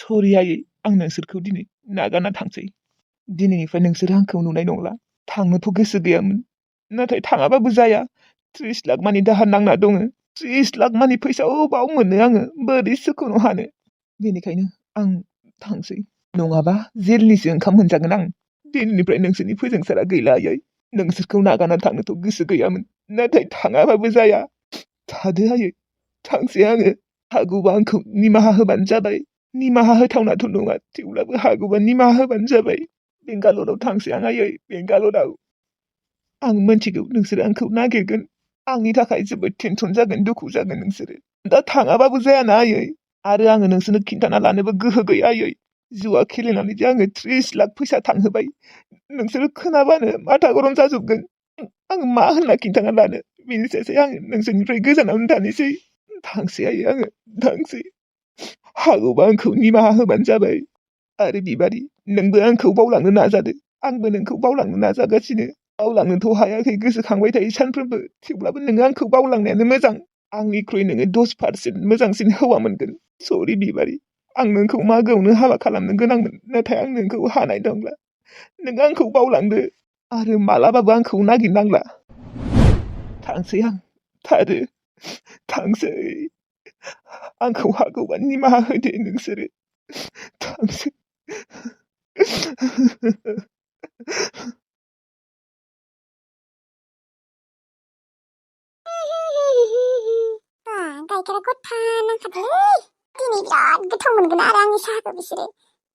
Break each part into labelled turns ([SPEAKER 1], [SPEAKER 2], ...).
[SPEAKER 1] सरि आयै आं नोंसोरखौ दिनै नागारना थांसै दिनैनिफ्राय नोंसोर आंखौ नुनाय नंला थांनोथ' गोसो गैयामोन नाथाय थाङाबाबो जाया 30 लाख मानि दाहार नांना दङ 30 लाख मानि फैसा अबाव मोनो आङो बोरै सुख'नो हानो बेनिखायनो आं थांसै नङाबा जेलनिसो ओंखाम मोनजागोन आं दिनैनिफ्राय नोंसोरनि फोजोंसारा गैला आयै नोंसोरखौ नागारना थांनोथ' गोसो गैयामोन नाथाय थाङाबाबो जाया थादो आयै थांसै आङो हागौबा आंखौ निमाहा होबानो जाबाय निमाहा होथावनाथ' नङा थेवब्लाबो हागौबा निमाहा होबानो जाबाय बेंगालराव थांसै आं आयै बेंगालराव आं मिथिगौ नोंसोर आंखौ नागिरगोन आंनि थाखाय जोबोद टेनसन जागोन दुखु जागोन नोंसोरो दा थाङाबाबो जायाना आयै आरो आङो नोंसोरनो खिन्थाना लानोबो गोहो गैया आयै जुवा खेलेनानै जे आङो 30 लाख फैसा थांहोबाय नोंसोरो खोनाबानो माथा गरम जाजोबगोन आं मा होनना खिन्थाना लानो बेनिसायसै आं नोंसोरनिफ्राय गोजानावनो थानोसै थांसै आयै आङो थांसै हागौबा आंखौ निमाहा होबानो जाबाय आरो बिबारि नोंबो आंखौ बावलांनो नाजादो आंबो नोंखौ बावलांनो नाजागासिनो बावलांनोथ' हायाखै गोसोखांबाय थायो सानफ्रोमबो थेवब्लाबो नोङो आंखौ बावलांनायानो मोजां आंनिख्रुइ नोङो 10% मोजांसिन हौवा मोनगोन सरि बिबारि आं नोंखौ मागोआवनो हाबा खालामनो गोनांमोन नाथाय आं नोंखौ हानाय नंला नों आंखौ बावलांदो आरो मालाबाबो आंखौ नागिरनांला थांसै आं थादो थांसै आंखौ हागौबा निमाहा होदो नोंसोरो थांसै
[SPEAKER 2] गाइखेरा गथा नांखादोंलै दिनै बिराद गोथाव मोनगोन आरो आंनि साहाखौ बिसोरो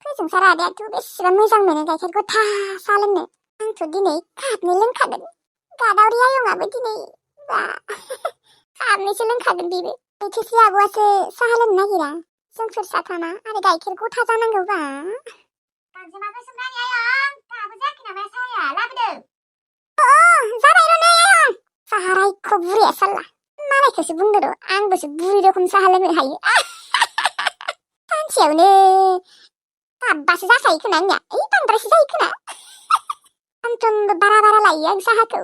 [SPEAKER 2] फोजोंसार आदायाथ' बेसेबां मोजां मोनो गाइखेर गथा साहा लोंनो आंथ' दिनै खाबनै लोंखागोन गादावरि आयंआबो दिनै बा खाबनैसो लोंखागोन बेबो खेस्रि आब'आसो साहा लोंनो नागिरा जोंफोर साथामा आरो गाइखेर गथा जानांगौबा गांजेमा गोसोम रानि आयं दाबो जायाखै नामा साहाया लाबोदो जाबाय र' नै आयं साहा रायख' बुरिया साल्ला मालायखौसो बुंदो र' आंबोसो बुरि रखम साहा लोंनो हायो सानसेयावनो कापबासो जाखायो खोना आंनिया बांद्रायसो जायो खोना सानफ्रोमबो बारा लायो आं साहाखौ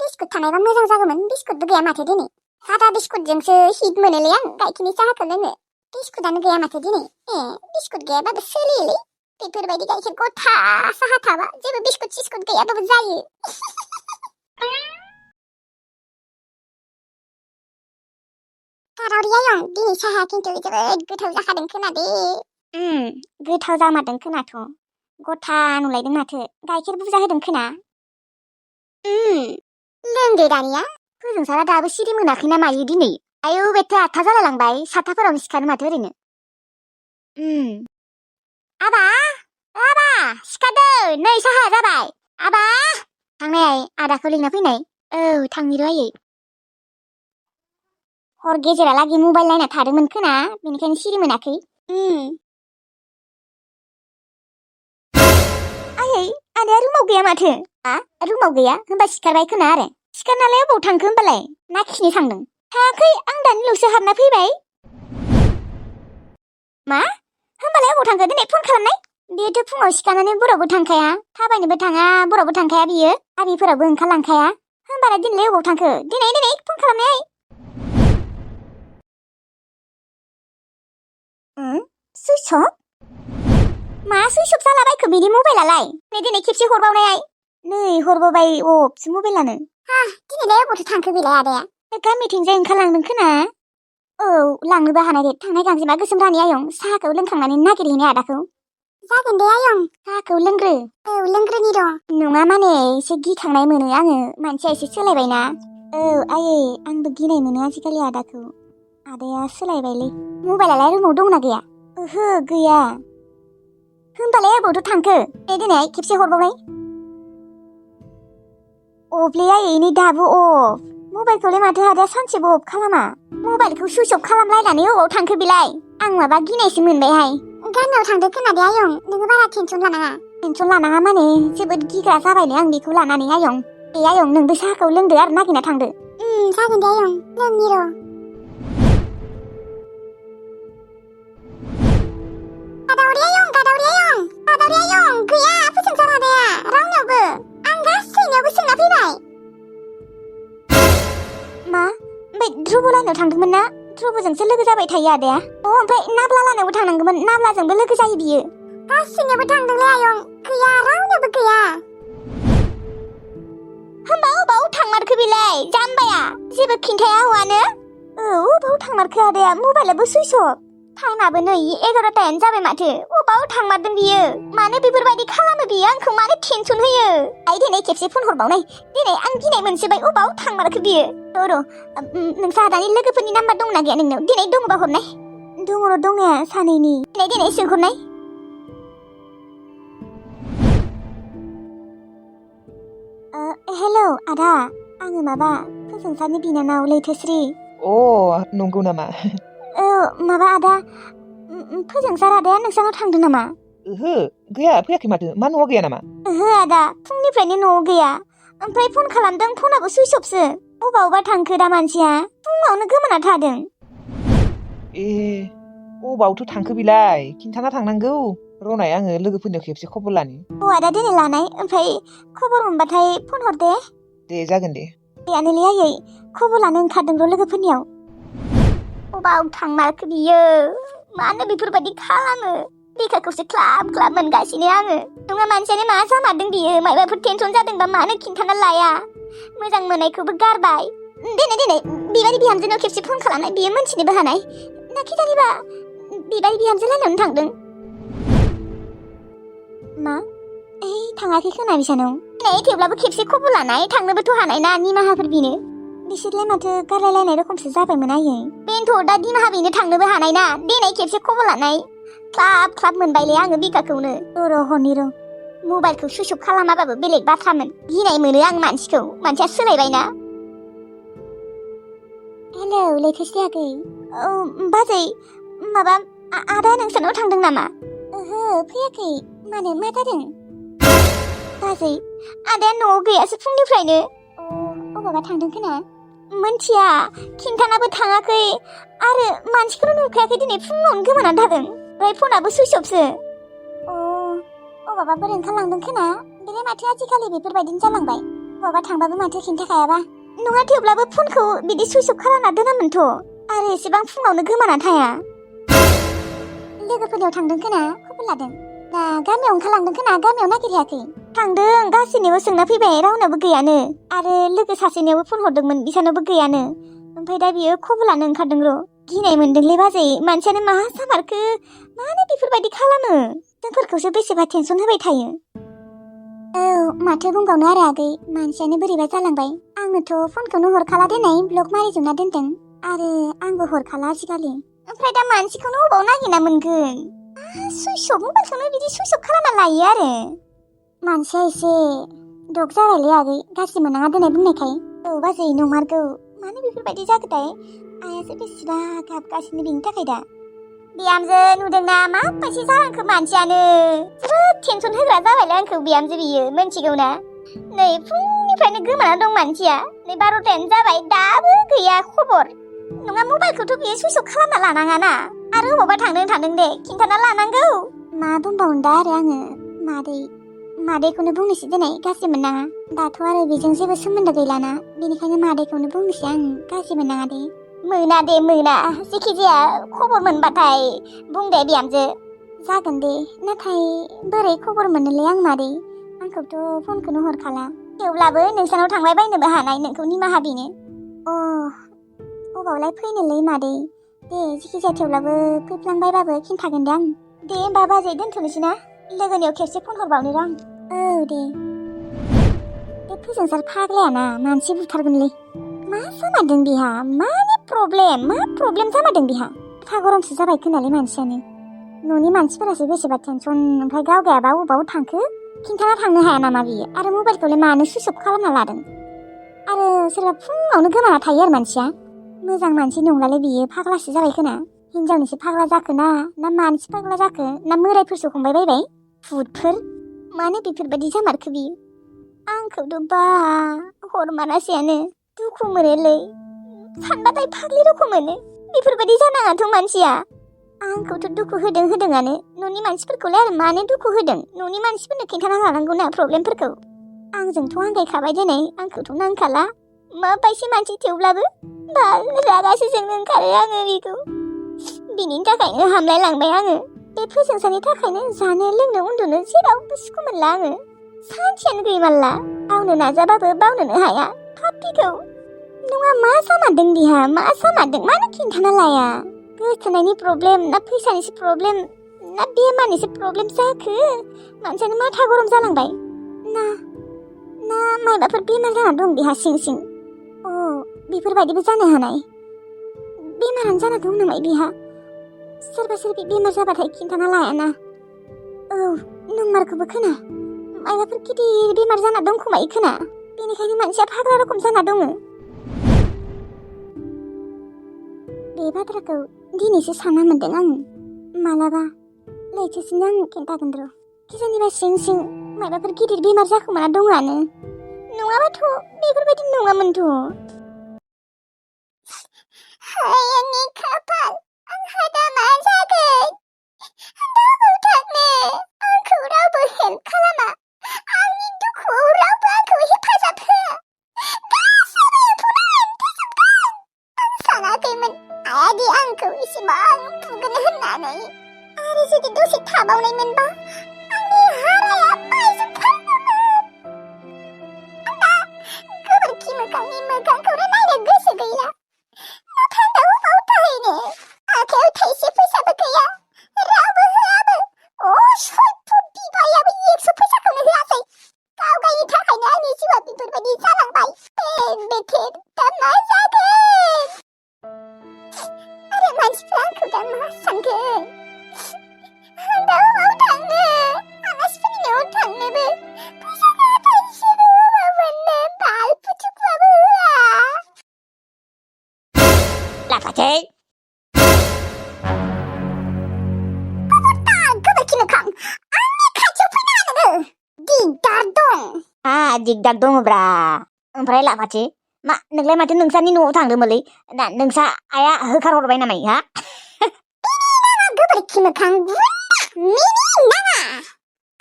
[SPEAKER 2] बिस्कुट थानायबा मोजां जागौमोन बिस्कुटबो गैया माथो दिनै सादा बिस्कुटजोंसो हिट मोनोलै आं गाइखेरनि साहाखौ लोंनो बिस्कुटानो गैया माथो दिनै बिस्कुट गैयाबाबो सोलियोलै बेफोरबायदि गाइखेर गथा साहा थाबा जेबो बिस्कुट सिस्कुट गैयाबाबो जायो गादावरि आयं दिनै साहा खिन्थु जोबोद गोथाव जाखादों खोनादे गोथाव जामारदों खोनाथ' गथा नुलायदों माथो गाइखेर बुरजा होदों खोना लोंदो दानिया फोजोंसारा दाबो सिरि मोनाखै ना मायो दिनै आयौ बेथ' 8था जालायलांबाय 7थाफोरावनो सिखारो माथो ओरैनो आबा आबा सिखारदो नै साहाया जाबाय आबा थांनाय आदाखौ लिंना फैनाय औ थांनि र' आयै हर गेजेरालागै मबाइल नायना थादोंमोन खोना बेनिखायनो सिरि मोनाखै आयै आदाया रुमाव गैया माथो रुमाव गैया होनबा सिखारबाय खोना आरो सिखारनालाय अबाव थांखो होनबालाय ना खिनो थांदों थाङाखै आं दानिल'सो हाबना फैबाय मा होनबालाय अबाव थांखो दिनै फन खालामनाय बेयोथ' फुङाव सिखारनानै बरावबो थांखाया थाबायनोबो थाङा बरावबो थांखाया बियो गामिफोरावबो ओंखारलांखाया होनबालाय दिनैलाय अबाव थांखो दिनै फन खालामनाय सुइस अफ मा सुइस अफ जालाबायखो बिनि मबाइलालाय दिनै खेबसे हरबावनाय नै हरबावबाय अफसो मबाइलानो दिनैलाय अबावथो थांखो बेलाय आदाया गामिथिंजाय ओंखारलांदों खोना औ लांनोबो हानाय दे थांनाय गांजेमा गोसोम रानि आयं साहाखौ लोंखांनानै नागिरहैनाय आदाखौ जागोन दे आयं साहाखौ लोंग्रो औ लोंग्रोनि र' नङा माने एसे गिखांनाय मोनो आङो मानसिया एसे सोलायबायना औ आयै आंबो गिनाय मोनो आजिखालि आदाखौ आदाया सोलायबायलै मबाइलालाय रुमाव दंना गैया ओहो गैया होनबालाय अबावथो थांखो दिनै खेबसे हरबावनाय अफलै आयै नै दाबो अफ मबाइलखौलाय माथो आदाया सानसेबो अफ खालामा मबाइलखौ सुइच अफ खालामलायनानै अबाव थांखो बेलाय आं माबा गिनायसो मोनबायहाय गामियाव थांदो खोनादे आयं नोङो बारा टेनसन लानाङा माने जोबोद गिग्रा जाबायलै आं बेखौ लानानै आयं दे आयं नोंबो साहाखौ लोंदो आरो नागिरना थांदो जागोन दे आयं लोंनि र' गादावरि आयं गैया फोजोंसार आदाया रावनियावबो आं गासैनियावबो सोंना फैबाय मा ओमफ्राय ध्रुब लाइनाव थांदोंमोन ना ध्रुबजोंसो लोगो जाबाय थायो आदाया ओमफ्राय नाब्ला लानायावबो थांनांगौमोन नाब्लाजोंबो लोगो जायो बियो गासिनोबो थांदोंलै आयं गैया रावनोबो गैया होमबा अबाव थांमारखो बेलाय जाम्बाया जेबो खिन्थाया हौवानो अबाव थांमारखो आदाया मबाइलाबो सुइच अफ टाइमाबो नै 11टायानो जाबाय माथो अबाव थांमारदों बियो मानो बेफोरबायदि खालामो बियो आंखौ मानो टेनसन होयो दिनै खेबसे फन हरबावनाय दिनै आं गिनाय मोनसोबाय अबाव थांमारखो बियो र' नोंसा आदानि लोगोफोरनि नाम्बार दंना गैया नोंनाव दिनै दङबा हरनाय दङ र' दंनाया सानैनि दिनै सोंहरनाय हेलौ आदा आङो माबा फोजोंसारनि बिनानाव लैथोस्रि
[SPEAKER 1] नंगौ नामा
[SPEAKER 2] माबा आदा फोजोंसार आदाया नोंसानाव थांदों नामा
[SPEAKER 1] ओहो गैया फैयाखै माथो मा न'आव गैया नामा
[SPEAKER 2] ओहो आदा फुंनिफ्रायनो न'आव गैया ओमफ्राय फन खालामदों फनाबो सुइच अफसो अबावबा थांखो दा मानसिया फुङावनो गोमाना थादों
[SPEAKER 1] अबावथो थांखो बिलाय खिन्थाना थांनांगौ र'नाय आङो लोगोफोरनियाव खेबसे खबर लानि
[SPEAKER 2] आदा दिनै लानाय ओमफ्राय खबर मोनबाथाय फन हर
[SPEAKER 1] दे जागोन दे
[SPEAKER 2] आनैलै आयै खबर लानो ओंखारदों र' लोगोफोरनियाव अबाव थांमारखो बियो मानो बेफोरबायदि खालामो बिखाखौसो ख्लाब ख्लाब मोनगासिनो आङो नङा मानसियानो मा जामारदों बियो मायबाफोर टेनसन जादोंबा मानो खिन्थाना लाया मोजां मोननायखौबो गारबाय दिनै बिबारि बिहामजोनाव खेबसे फन खालामनाय बियो मोनथिनोबो हानाय नाखि जानिबा बिबारि बिहामजो लानायावनो थांदों मा थाङाखै खोना बिसानाव दिनै थेवब्लाबो खेबसे खबर लानाय थांनोबोथ' हानाय ना निमाहाफोर बिनो बिसोरलाय माथो गारलायलायनाय रोखोमसो जाबायमोन आयै बेनोथ' दा निमाहा बिनो थांनोबो हानाय ना दिनै खेबसे खबर लानाय ख्लाब ख्लाब मोनबायलै आङो बिखाखौनो र' हरनि र' मबाइलखौ सुइच अफ खालामाबाबो बेलेग बाथ्रामोन गिनाय मोनो आं मानसिया सोलायबायना हेलौ लैथोस्रि आगै बाजै माबा आदा नोंसानाव थांदों नामा ओहो फैयाखै मानो मा जादों बाजै आदाया न'आव गैयासो फुंनिफ्रायनो अबावबा थांदों खोना मोनथिया खिन्थानाबो थाङाखै आरो मानसिखौनो नुखायाखै दिनै फुङावनो गोमानानै थादों ओमफ्राय फनाबो सुइच अफसो अबावबाफोर ओंखारलांदों खोना बेलाय माथो आजिखालि बेफोरबायदिनो जालांबाय अबावबा थांबाबो माथो खिन्थाखायाबा नङा थेवब्लाबो फनखौ बिदि सुइच अफ खालामना दोनामोनथ' आरो एसेबां फुङावनो गोमाना थाया लोगोफोरनियाव थांदों खोना खबर लादों दा गामियाव ओंखारलांदों खोना गामियाव नागिरहैयाखै थांदों गासैनिबो सोंना फैबाय रावनाबो गैयानो आरो लोगो सासेनियावबो फन हरदोंमोन बिसानावबो गैयानो ओमफ्राय दा बियो खबर लानो ओंखारदों र' गिनाय मोनदोंलै बाजै मानसियानो मा जामारखो मानो बेफोरबायदि खालामो जोंफोरखौसो बेसेबा टेनसन होबाय थायो माथो बुंबावनो आरो आगै मानसियानो बोरैबा जालांबाय आंनोथ' फनखौनो हरखाला दोननाय ब्लक मारिजोबना दोनदों आरो आंबो हरखाला आजिखालि ओमफ्राय दा मानसिखौनो अबाव नागिरना मोनगोन सुइच अफ मबाइलखौनो बिदि सुइच अफ खालामना लायो आरो मानसिया एसे दग जाबायलै आगै गाज्रि मोननाङा दोननाय बुंनायखाय बाजै नंमारगौ मानो बेफोरबायदि जाखोथाय आइयासो बेसेबा गाबगासिनो बिनि थाखाय दा बिहामजो नुदोंना माबायदि जालांखो मानसियानो जोबोद टेनसन होग्रा जाबायलै आंखौ बिहामजो बियो मोनथिगौना नै फुंनिफ्रायनो गोमाना दं मानसिया नै 12टायानो जाबाय दाबो गैया खबर नङा मबाइलखौथ' बियो सुइच अफ खालामना लानाङाना आरो अबावबा थांदों दे खिन्थाना लानांगौ मा बुंबावनो दा आरो आङो मादैखौनो बुंनोसै दिनै गाज्रि मोननाङा दाथ' आरो बेजों जेबो सोमोन्दो गैलाना बेनिखायनो मादैखौनो बुंनोसै आं गाज्रि मोननाङा दे मोना जेखि जाया खबर मोनबाथाय बुं दे बिहामजो जागोन दे नाथाय बोरै खबर मोननोलै आं मादै आंखौथ' फनखौनो हरखाला थेवब्लाबो नोंसानाव थांबाय बायनोबो हानाय नोंखौ निमाहा बिनो अबावलाय फैनोलै मादै दे जेखि जाया थेवब्लाबो फैफ्लांबायबाबो खिन्थागोन दे आं दे होमबा बाजै दोनथ'नोसै ना लोगोनियाव खेबसे फन हरबावनो र' आं दे बे फोजोंसार फाग्लायाना मानसि बुथारगोनलै मा जामारदों बिहा मा प्रब्लेम जामारदों बिहा एफा गरमसो जाबाय खोनालै मानसियानो न'नि मानसिफोरासो बेसेबा टेनसन ओमफ्राय गाव गायाबा अबाव थांखो खिन्थाना थांनो हाया नामा बियो आरो मबाइलखौलाय मानो सुइच अफ खालामना लादों आरो सोरबा फुङावनो गोमाना थायो आरो मानसिया मोजां मानसि नंलालै बियो फाग्लासो जाबाय खोना हिनजावनिसो फाग्ला जाखो ना मानसि फाग्ला जाखो ना मोरायफोरसो हमबाय बायबाय भुतफोर मानो बेफोरबायदि जामारखो बियो आंखौथ' बा हरमानासेयानो दुखु मोनोलै सानबाथाय फाग्लि रखम मोनो बेफोरबायदि जानाङाथ' मानसिया आंखौथ' दुखु होदोंआनो न'नि मानसिफोरखौलाय आरो मानो दुखु होदों न'नि मानसिफोरनो खिन्थाना लानांगौ ना प्रब्लेमफोरखौ आंजोंथ' आंगायखाबाय दिनै आंखौथ' नांखाला माबायदि मानसि थेवब्लाबो रागासो जोंनो ओंखारो आङो बेखौ बिनि थाखायनो हामलायलांबाय आङो बे फोजोंसानि थाखायनो जानो लोंनो उन्दुनो जेरावबो सुखु मोनला आङो सानसेयानो गैमारला बावनो नाजाबाबो बावनोनो हाया पापिखौ नङा मा जामारदों बिहा मा जामारदों मानो खिन्थाना लाया गोसोनायनि प्रब्लेम ना फैसानिसो प्रब्लेम ना बेमारनिसो प्रब्लेम जाखो मानसियानो माथा गरम जालांबाय ना मायबाफोर बेमार जाना दं बिहा सिं सिं अ बेफोरबायदिबो जानो हानाय बेमारानो जाना दं नामा बिहा सोरबा सोरबि बेमार जाबाथाय खिन्थाना लायाना औ नंमारखौबो खोना मायबाफोर गिदिर बेमार जाना दं खोमा खोना बेनिखायनो मानसिया फाग्ला रखम जाना दङ बे बाथ्राखौ दिनैसो सानना मोनदों आं मालाबा लैथोसिनो आं खिन्थागोन र' किजानिबा सिं सिं मायबाफोर गिदिर बेमार जाखोमाना दङआनो नङाबाथ' बेफोरबायदि नङामोनथ' आंनि खाफाल आंहा दा मा जागोन बबाव थांनो आंखौ रावबो हेल्प खालामा आंनि दुखुआव रावबो आंखौ हेफाजाब होआ गासैबो फोजोबगोन आं सानाखैमोन आयादि आंखौ इसेबां बुगोन होननानै आरो जुदि दसे थाबावनायमोनबा आंनि हाराया बायजोबथारगौमोन दा गोबोरखि मोखांनि मोखांखौनो नायनो गोसो गैला नाथाय दा बबाव थाहैनो आखायाव थाइसे फैसाबो गैया रावबो होआबो सयफ बिबायाबो 100 फैसाखौनो होआसै गाव गावनि थाखायनो आंनि जिउआ बेफोरबायदि जालांबाय बेथेर दा मा जागोन आरो मानसिफ्रा आंखौ दा मा सानगोन आं दा बबाव थांनो आलासिफोरनि न'आव थांनोबो फैसा गैया थाइसेबो बबाव मोननो बाल फुथुकबाबो होआ लाफाथै गोबोरखि मोखां आंनि खाथियाव फैनाङा नोङो दिगदार दं दिगदार दङब्रा ओमफ्राय लाफाथि मा नोंलाय माथो नोंसानि न'आव थांदोंमोनलै दा नोंसा आया होखारहरबाय नामा हा गोबोरखि मोखां मिनि नाङा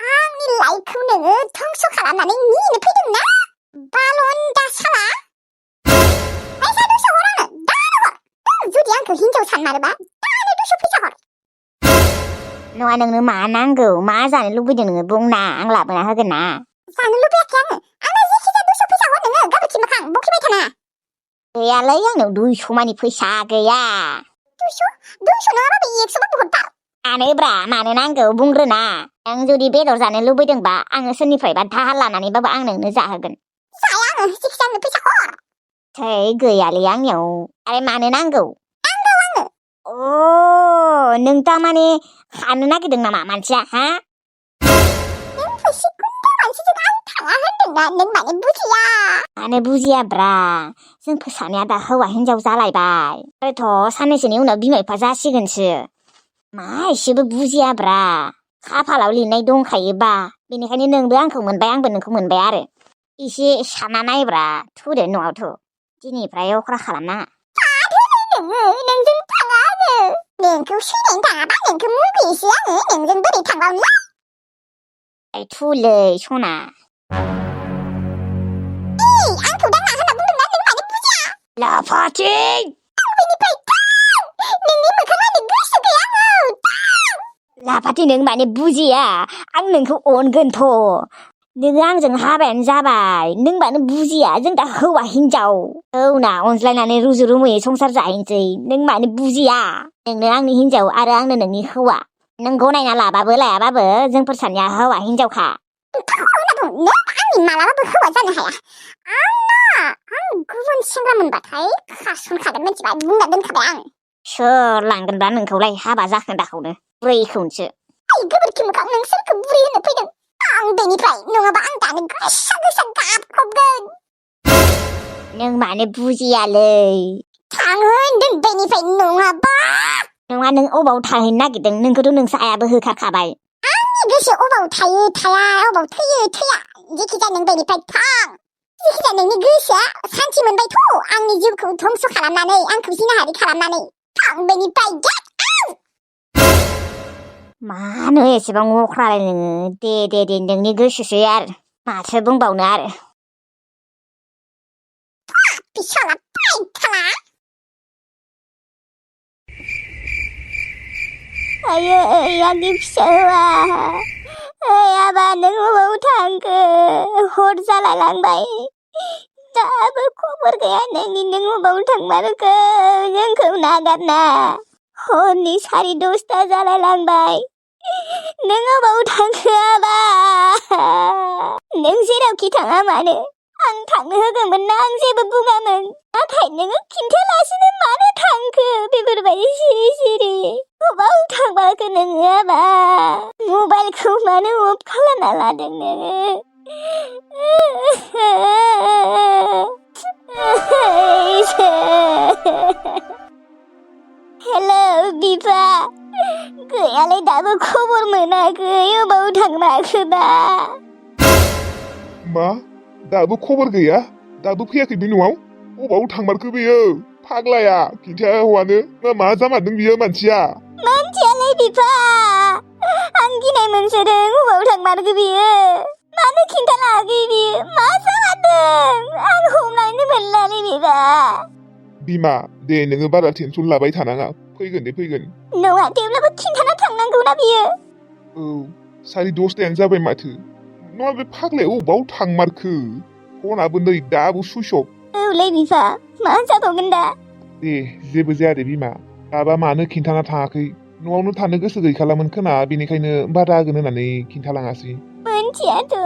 [SPEAKER 2] आंनि लाइफखौ नोङो धंस खालामनानै मिनिनो फैदों ना बालन दा साला फैसा 200 हर आंनो दानो हर जुदि आंखौ हिन्जाव सानमारोबा दानो 200 फैसा हर नङा नोंनो मा नांगौ मा जानो लुबैदों नोङो बुंना आं लाबोना होगोन ना जानो लुबैयाखै आंनो जेखिजाया 200 फैसा हर नोङो गोबोरखि मोखां बखिबाय थाना गैयालै आंनाव 200 मानि फैसा गैया 200 नङाबाबो 100 बाबो हरथार आनोब्रा मानो नांगौ बुंग्रोना नों जुदि बेदर जानो लुबैदोंबा आङो सोरनिफ्रायबा दाहार लानानैबाबो आं नोंनो जाहोगोन जाया आङो जेखिजाया आंनो फैसा हर थै गैयालै आंनियाव आरे मानो नांगौ आंनो अ नों तारमाने खानो नागिरदों नामा मानसिया हा नों फैसा गुन्दा मानसिजों आं थाङा होनदोंना नों माने बुजिया मानो बुजियाब्रा जों फोसानाया दा हौवा हिन्जाव जालायबाय आरोथ' साननैसोनि उनाव बिमा बिफा जासिगोनसो मा एसेबो बुजियाब्रा खाफालाव लिरनाय दंखायोबा बेनिखायनो नोंबो आंखौ मोनबाय आंबो नोंखौ मोनबाय आरो एसे सानना नायब्रा थुदो न'आवथ' दिनैफ्राय अख्रा खालामनाङा नोंजों थाङा आङो नोंखौ सैनायनि थाङाबा नोंखौ मुगैयोसो आङो नोंजों बोरै थांबावनो थुलै सना आंखौ दांना होनना बुंदोंना नों मानो बुजिया लाफाथि बेनिफ्राय नोंनि मोखां नायनो गोसो गैया आङो लाफाथि नों माने बुजिया आं नोंखौ अनगोनथ' नोङो आंजों हाबायानो जाबाय नों मानो बुजिया जों दा हौवा हिन्जाव औना अनज्लायनानै रुजु रुमुयै संसार जाहैनोसै नों मानो बुजिया नोंनो आंनि हिन्जाव आरो आंनो नोंनि हौवा नों गनायना लाबाबो लायाबाबो जोंफोर सानैया हौवा हिन्जावखा नों आंनि मालाबाबो हौवा जानो हाया आं गुबुन सेंग्रा मोनबाथाय खासनखागोन मिथिबाय बुंना दोनखाबाय आं सोर लांगोनबा नोंखौलाय हाबा जाखोन्दाखौनो बुरैखौनोसो गोबोरखि मोखां नों सोरखौ बुरै होनो फैदों आं बेनिफ्राय नङाबा आं दानो गोसा गोसा गाबख्रबगोन नों मानो बुजियालै थाङो होनदों बेनिफ्राय नङाबा नङा नों अबाव थाहैनो नागिरदों नोंखौथ' नोंसा आयाबो होखारखाबाय आंनि गोसो अबाव थायो थाया अबाव थैयो थैया जेखिजाया नों बेनिफ्राय थां जेखिजाया नोंनि गोसोआ सान्थि मोनबायथ' आंनि जिउखौ धंस खालामनानै आंखौ जिनाहारि खालामनानै थां बेनिफ्राय गेट आउट मानो एसेबां अख्रालाय नोङो दे नोंनि गोसोसै आरो माथो बुंबावनो आरो बिसला बायथाला आयै आंनि फिसाया ओइ आबा नों अबाव थांखो हर जालायलांबाय दाबो खबर गैया नोंनि नों अबाव थांमारखो जोंखौ नागारना हरनि 10:30 जालायलांबाय नों अबाव थांखो आबा नों जेरावखि थाङा मानो आं थांनो होगौमोन ना आं जेबो बुङामोन नाथाय नोङो खिन्थायालासिनो मानो थांखो बेफोरबायदि सिरि सिरि अबाव थांमारखो नोङो आबा मबाइलखौ मानो अफ खालामना लादों नोङो हेलौ बिफा गैयालै दाबो खबर मोनाखै अबाव थांमारखोबा
[SPEAKER 1] मा दाबो खबर गैया दाबो फैयाखै बे न'आव अबाव थांमारखो बेयो फाग्लाया खिन्थाया हौवानो मा जामारदों बियो
[SPEAKER 2] मानसियालाय बिफा आं गिनाय मोनसोदों अबाव थांमारखो बियो मानो खिन्थालाङाखै बियो मा जामारदों आं हमनानै मोनलालै बिफा
[SPEAKER 1] बिमा दे नोङो बारा टेनसन लाबाय थानाङा फैगोन
[SPEAKER 2] नङा थेवब्लाबो खिन्थाना थांनांगौना बियो
[SPEAKER 1] औ 10:30 जाबाय माथो नङा बे फाग्लाया अबाव थांमारखो फनाबो नै दाबो सुइच अफ
[SPEAKER 2] औलै बिफा मा जाबावगोन दा
[SPEAKER 1] दे जेबो जाया दे बिमा दाबा मानो खिन्थाना थाङाखै न'आवनो थानो गोसो गैखालामोन खोना बेनिखायनो बादा होगोन होननानै खिन्थालाङासै
[SPEAKER 2] मोनथियाथ'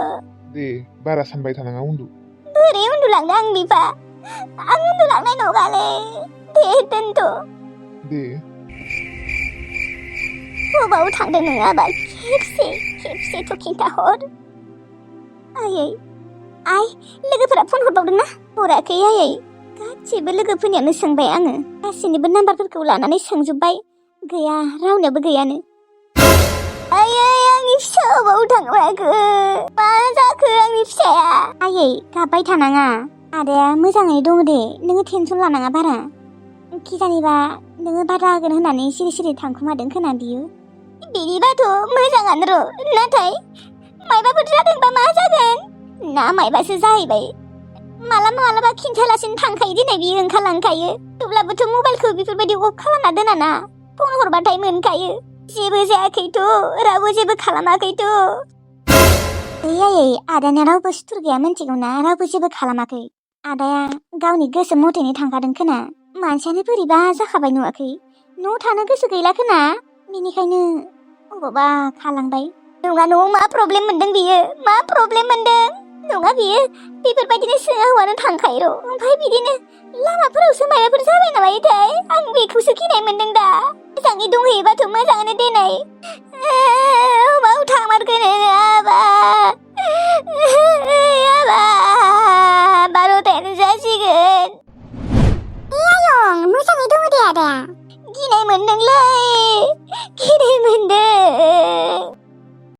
[SPEAKER 1] दे बारा सानबाय थानाङा उन्दु
[SPEAKER 2] बोरै उन्दुलांनो आं बिफा आं उन्दुलांनाय नङालै दे दोनथ'
[SPEAKER 1] दे
[SPEAKER 2] अबाव थांदों नों आबा खेबसेथ' खिन्थाहर आयै आइ लोगोफोरा फन हरबावदों ना हराखै आयै गासिबो लोगोफोरनियावनो सोंबाय आङो गासिनिबो नाम्बारफोरखौ लानानै सोंजोबबाय गैया रावनियाबो गैयानो आयै आंनि फिसा अबाव थांमारखो मा जाखो आंनि फिसाया आयै गाबबाय थानाङा आदाया मोजाङै दङ दे नोङो टेनसन लानाङा बारा खिजानिबा नोङो बादा होगोन होननानै सिरि सिरि थांखुमादों खोना बियो बिदिबाथ' मोजाङानो र' नाथाय मायबाफोर जादोंबा मा जागोन ना मायबासो जाहैबाय मालाबा खिन्थायालासिनो थांखायो दिनै बियो ओंखारलांखायो थेवब्लाबोथ' मबाइलखौ बेफोरबायदि अफ खालामना दोनाना फन हरबाथाय मोनखायो जेबो जायाखैथ' रावबो जेबो खालामाखैथ' आयै आदानिया रावबो सुथुर गैया मिन्थिगौ ना रावबो जेबो खालामाखै आदाया गावनि गोसो मथेनो थांखादों खोना मानसियानो बोरैबा जाखाबाय नुवाखै न'आव थानो गोसो गैला खोना बेनिखायनो अबावबा खालांबाय नङा न'आव मा प्रब्लेम मोनदों बियो मा प्रब्लेम मोनदों नङा बियो बेफोरबायदिनो सोङा हौवानो थांखायो र' ओमफ्राय बिदिनो लामाफोरावसो माबाफोर जाबाय नामाथाय आं बेखौसो गिनाय मोनदों दा मोजाङै दंहैयोबाथ' मोजाङानो देनाय अबाव थांमारखो नोङो आबा आबा 12थायानो जासिगोन आयं मोजाङै दङ दे आदाया गिनाय मोनदों